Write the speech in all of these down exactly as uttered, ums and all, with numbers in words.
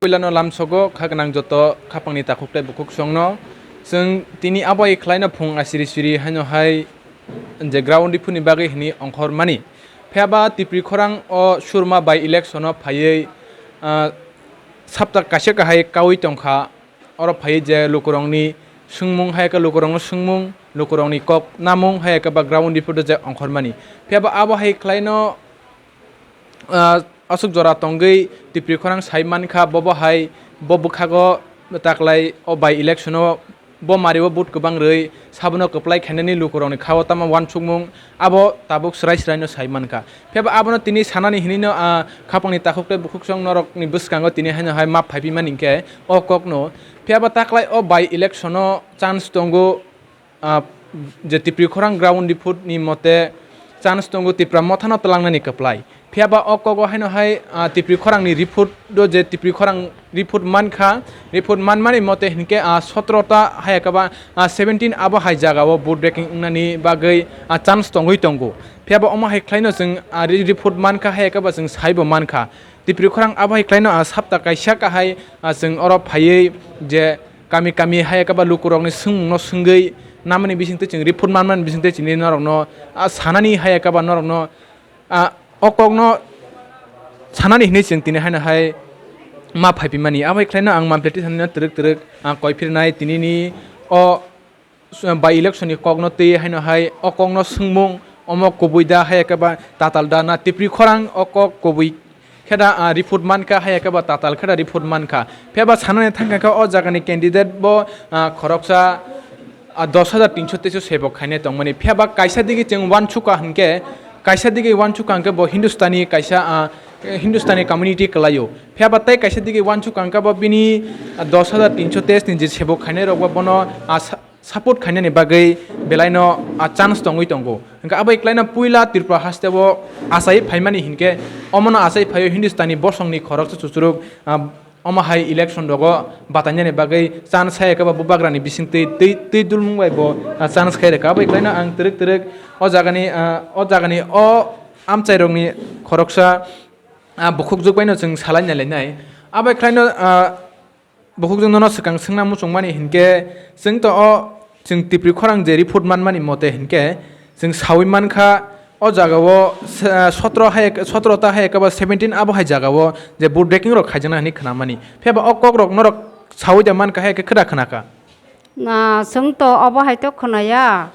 Puilano lamsogo kha gwnang joto khapangni takhuk tei bukhuk songno. Chwng tini abo hai khlaino phung asiri siri haino hai je ground riphutni bagwi hwnwi ongkhor mani. Phiya ba Tipri khorang o Surma by election o phaiwi, ah, sapta kaisa kahai kaui tongkha. Oro phaiwi je lukurokni swngmung hai khe lukurokno swngmung, lukurokni kok namung hai khe ba ground riphut o je ongkhor mani. Phiya ba abo hai khlaino ah, aswk jora tongwi Tipri khorang sai mankha, bobo hai bo bwkhago taklai o by election o bo mario vote kwbang rwi sabono kwplai khainani lukurokni khao tamo uansukmung abo tabuk swrai swraino sai mankha. Phiya ba abono tini sanani hinwino, ah, khapangni takhuk tei bukhuksong norokni bwskango tini haino hai map phaipimani hinkhe o kokno. Phiya ba taklai o by election o chance tongo, ah, je Tipri khorang ground riphut ni mote chance tongo Tipra mothano twlangnani kwplai. Phiya ba o kogo haino hai, ah, Tipri khorang ni riphut do je Tipri khorang riphut mankha, riphut manmani mote hinkhe, ah, sotro ta hai khe ba, ah, seventeen abo hai jaga o vote breaking wngnani bagwi, ah, chance tongwi tongo. Phiya ba omo hai khlaino chwng, ah, ri-, riphut mankha hai khe ba chwng saibo mankha. Tipri khorang abo hai khlaino, ah, sapta kaisa kahai, ah, chwng oro phaiwi je kami kami hai khe ba lukurokni swngmungno swngwi namani bisingtwi chwng riphut manmani bisingtwi chini norokno, ah, sanani hai khe ba norokno, ah, o kokno sanani hinwi chwng tini haino hai ma phaipimani. Abo hai khlaino ang Mampleti sanino twrwk twrwk, ah, koiphirnai tinini o by election ni kokno twi haino hai o kokno swngmung omo kubui da hai khe ba tatal da na Tipri khorang o kok kubui khe da, ah, riphut mankha hai khe ba tatal khe da riphut mankha. Phiya ba sanani thangkha khe o jaga ni candidate bo, ah, khoroksa, ah, dos hajar tinso teso sebok khainai tongmani. Phiya ba kaisa digi chwng uansukha hinkhe, kaisa digi uansukha hinkhe bo Hindustani kaisa, ah, Hindustani community kwlaio. Phiya ba tei kaisa digi uansukha hinkhe bo bini, ah, dos hajar tinso teis ni je sebok khainai rok bo bono, ah, sa-, support khainani bagwi belaino, ah, chance tongwi tongo. Hwnkhe abo eklaino puila Tripura hasteo achai phaimani hinkhe omono achai phaio Hindustani bosongni khoroksa chuchuruk, ah, omo hai election rogo batainani bagwi chance hai khe bo bubagrani bisingtwi twi, twi dulmung bai bo, ah, chance khai rwkha. Abo eklaino ang twrwk twrwk o jagani, ah, o jagani o amchairokni khoroksa, ah, bukhukjwk baino chwng salai nailainai. Abo eklaino, ah, Bukhukjwk nono swkang swngna muchungmani hinkhe, chwng to o chwng Tipri khorang je report manmani mote hinkhe, chwng saui mankha, o jagao se-, sotro hai, sotro ta hai khe ba seventeen abo hai jagao je vote breaking rok khaijakna hinwi khnamani. Phiya ba o kokrok norok saui da mankha hai khe khwda khnakha. Na, chwng to obo hai to khwnaya.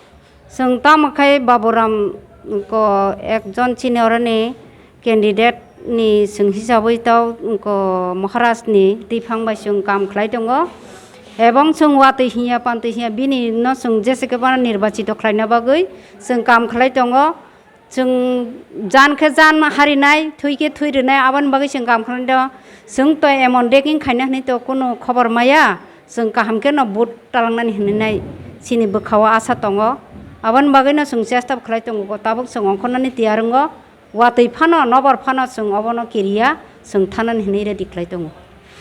Chwng tamo khai Baburam ko ekjon chini oroni candidate ni chwng hisabwi tao ko Maharaj ni twiphang bai chwng kam khlai tongo. Ebong chwng watwi hinya pantwi hinya bini no chwng jese khe bono nirbachito khlaina bagwi chwng kam khlai tongo. Chwng jan khe jan harinai, thwi khe thwi rwnai, aboni bagwi chwng kam khlai tongo. Chwng to emon deking khaina hinwi to kunu khobor maya. Chwng kaham khe no vote talangnani hinwi nai chini bwkhao asa tongo. Aboni bagwi no chwng chesta khlai tongo, tabuk chwng ongkhornani tiyar wngo. Watwi phano, nobar phano chwng obono kiriya, chwng thanani hinwi ready khlai tongo.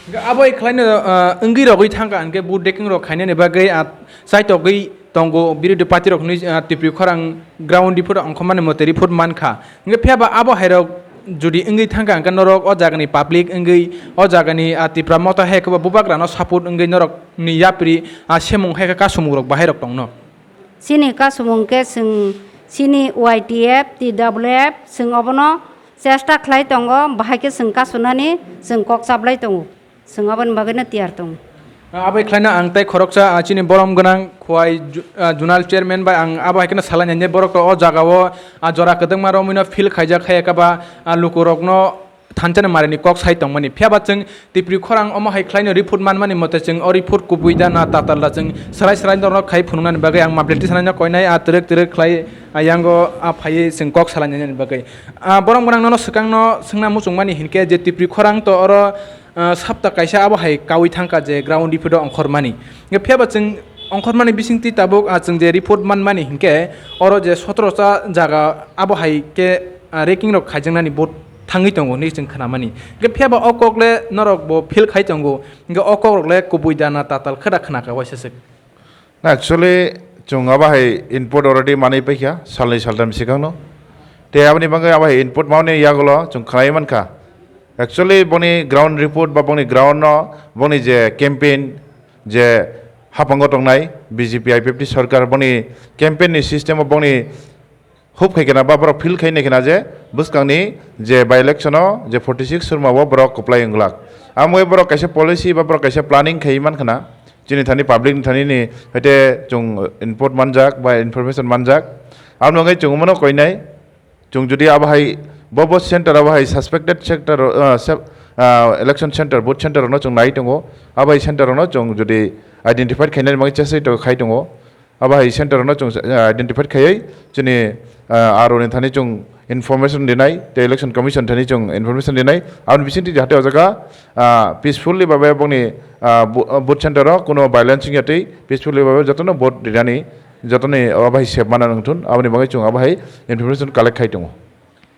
Hwnkhe abo khlaino, ah, wngwi rogwi thangkha, hwnkhe vote deking rok khainani bagwi, ah, chaitogwi tongo, birodhi party rok hinwi, ah, Tipri khorang ground report ongkhormani mote report mankha. Hwnkhe phiya ba abo hai rok jodi wngwi thangkha, hwnkhe norok o jagani public wngwi, o jagani, ah, Tipra motha hai khe bo bubagrano support wngwi norokni yapri, ah, semung hai khe kasumung rok bahai rok tongno. Chini kasumung khe chwng chini Y T F, T W F, chwng obono chesta khlai tongo, bahai khe chwng kasunani chwng kok chaplai tongo, chwng aboni bagwino tiyar tongo. Abo khlaino ang tei khoroksa, ah, chini borom gwnang Khowai ju-, ah, zonal chairman bai ang abo hai kheno salai nai borok to o jagao, ah, jora kwdwkma romwino field khaijak hai khe ba, ah, lukurokno thanchani marini kok sai tongmani. Phiya ba chwng Tipri khorang omo hai khlaino report manmani mote chwng o report kubui da na tatal da chwng swrai swrai norok khai phunuknani bagwi ang mapleti sanai no koinai a twrwk twrwk khlai a yango a phaiwi chwng kok salai nani bagwi. A borok gwnang nono swkang no swngna muchungmani hinkhe je Tipri khorang to oro, ah, sapta kaisa abo hai kaui thangkha je ground report o ongkhormani. Phiya ba chwng ongkhormani bisingtwi tabuk, ah, chwng je report manmani hinkhe oro je sotro ta jaga abo hai khe, ah, ranking rok khaijaknani bo thangwi tongo hinwi chwng khnamani. Hwnkhe phiya ba o kok le norok bo feel khai tongo, hwnkhe o kok rok le kubui da na tatal khe da khna kha waisa swk. Na, actually, chwng abo hai input already manwi paikha, salnwi saltham swkangno. Tei aboni bagwi abo hai input manwi yagulo chwng khnai mankha. Actually, boni ground report ba boni ground no, boni je campaign, je haphango tongnai B J P I P F T sarkar, boni campaign ni system o boni hope khai khna ba borok feel khai nai khna je bwskangni je by election o je forty six surma o borok kwplai wng glak. Amwi borok kaisa policy ba borok kaisa planning khai man khna. Chini thani public ni thani ni hete chung input manjak ba information manjak. Amno ngai chung mano koinai. Chung jodi abo hai bo bo center abo hai suspected sector, ah, sep-, ah, election center, vote center no chung nai tongo. Abo hai center no chung jodi identify khainani bagwi chesai to khai tongo. Abo hai center no chung, ah, identify khaiwi chini, ah, R O ni thani chung information rinai, tei election commission thani chung information rinai. Aboni bisingtwi jahate o jaga, ah, peacefully babe bongni, ah, bu-, ah, vote center o kuno violence wngya tei peacefully babe jotono vote rinani jotoni abo hai sep mana nang thun, aboni bagwi chung abo hai information collect khai tongo.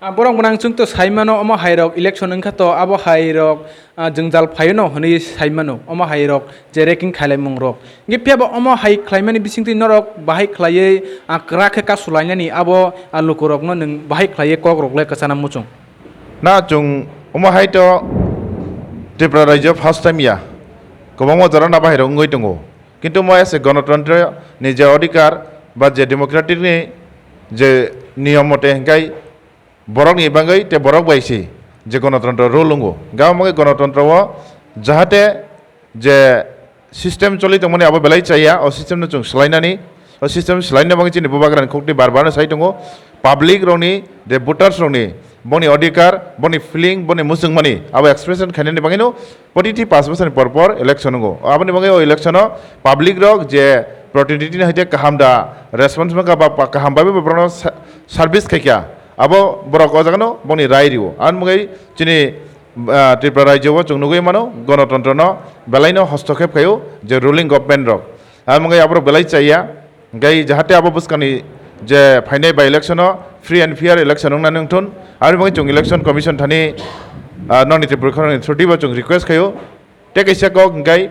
Ah, borok gwnang chwng to sai mano, omo hai rok election wngkha to abo hai rok, ah, jwngjal phaio no hwnwi sai mano, omo hai rok je ranking khailai mung rok. Hingke phiya bo omo hai khlaimani bisingtwi norok bahai khlaiwi, ah, kwrak khe kasu lainani abo, ah, luku rokno nwng bahai khlaiwi kok rok le kwchana muchung. Na chung omo hai to Tripura rajyo first time ya, kwbangma jora na bahai rok wngwi tongo. Kintu mo ese gonotontro ni je odhikar ba je democratic ni je niyom mote hingkai borok ni bagwi te borok bai se je gonotontro rule wngo. Gabang bagwi gonotontro o jahate je system choli tongmani abo belai chaya, o system no chung swlainani, o system swlaina bagwi chini bubagrani khukti bar bar no sai tongo. Public rokni, je voters rokni, boni odhikar, boni feeling, boni muchungmani abo expression khainani bagwino Protiti paanch bosor ni por por election wngo. Aboni bagwi o election o public rok je protinidhi ni haide kaham da response mankha ba pa-, kaham bai bo borokno sa-, service khaikha. Abo borok o jaga no boni rai rio. Aboni bagwi chini, ah, Tripura rajyo o chwng nugwi mano gonotontro no belai no hostokhep khaio je ruling government rok. Aboni bagwi aborok belai chaya. Hingke jahate abo bwskangni je phainai by election o free and fair election wngnani wngthun, aboni bagwi chwng election commission thani, ah, noni Tripura khorangni through bo chwng request khaio. Tei kaisa kok hingkai,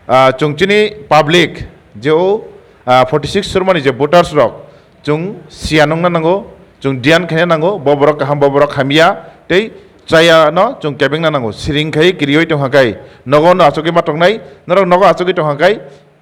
ah, chwng chini public je o, ah, forty six surmani je voters rok chwng siyan wngna nango, chwng diyan khaina nango, bo borok kaham, bo borok hamya, tei chaya no chwng kebengna nango. Siring khai kiriwi tongkha kai, nogo no achugwi ma tongnai, norok nogo achugwi tongkha kai,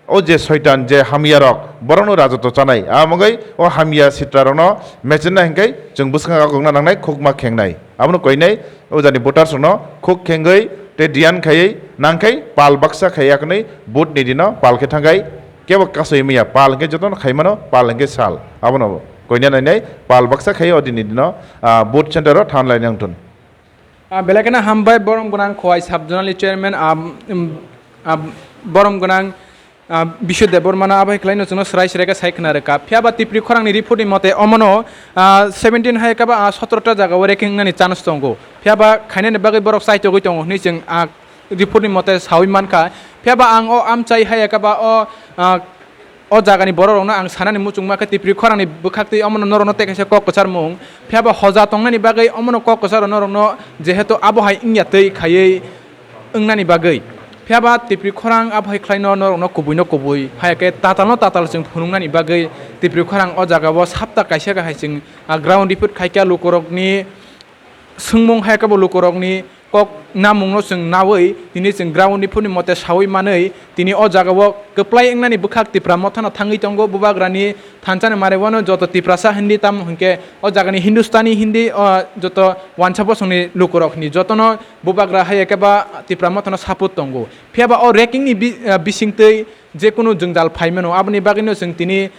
o je soitan, je hamya rok, borokno rajoto chanai. Amo wngwi o hamya sitra rokno mechenna hingkai chwng bwskango kokna nangnai, khukma khengnai. Abono koinai o jani voters rokno khuk khengwi tei diyan khaiwi nangkhai pal baksa khai yakni vote ni dino pal khe thangkhai kebo kasui maya pal hingke jotono khaimano pal hingke sal. Abono koina nainai pal baksa khai o dini dino, ah, vote center o thanglai nangthun. Ah, belai kheno hambai, borom gwnang Khowai sub zonal ni chairman, ah, um, ah, borom gwnang, ah, Bishu Debbarma no abai khlai no chwngno swrai swrai khe sai khna rwkha. Phiya ba Tipri khorang ni report ni mote omono, ah, seventeen hai khe ba, ah, sotoro ta jaga o ranking wngnani chance tongo. Phiya ba khainani bagwi borok chaitogwi tongo hwnwi chwng, ah, report ni mote saui mankha. Phiya ba ang o amchai hai khe ba o, ah, O jagani borok rokno ang sanani muchungma khe Tipri khorangni bwkhaktwi omono norokno tei kaisa kok kwcharmung. Phiya ba hoja tongnani bagwi omono kok kwcharo norokno jehetu abo hai wngya twi khaiwi wngnani bagwi. Phiya ba Tipri khorang abo hai khlaino norokno kubuino kubui, hai khe tatalno tatal chwng phunuknani bagwi Tipri khorang o jagao sapta kaisa kahai chwng, ah, ground report khaikha lukurokni swngmung hai khe bo lukurokni kok namungno chwng naui tini chwng ground ni phuni mote saui manui tini o jagao kwplai wngnani bwkhak Tipra mothano thangwi tongo. Bubagrani thansa ni mare wano joto Tiprasa Hindi tamo hinkhe o jagani Hindustani Hindi o joto wansa bosongni lukurokni jotono bubagra hai khe ba Tipra mothano support tongo. Phiya ba o ranking ni bi-, ah, bisingtwi jekunu jwngjal phai mano, aboni bagwino chwng tini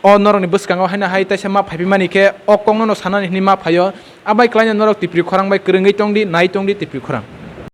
o norokni bwskango haino hai taisa ma phaiphimani khe o kokno no sanani hwnwi ma phaio. Abai klaino norok Tipri khorang bai kwrwngwi tongdi, nai tongdi Tipri khorang.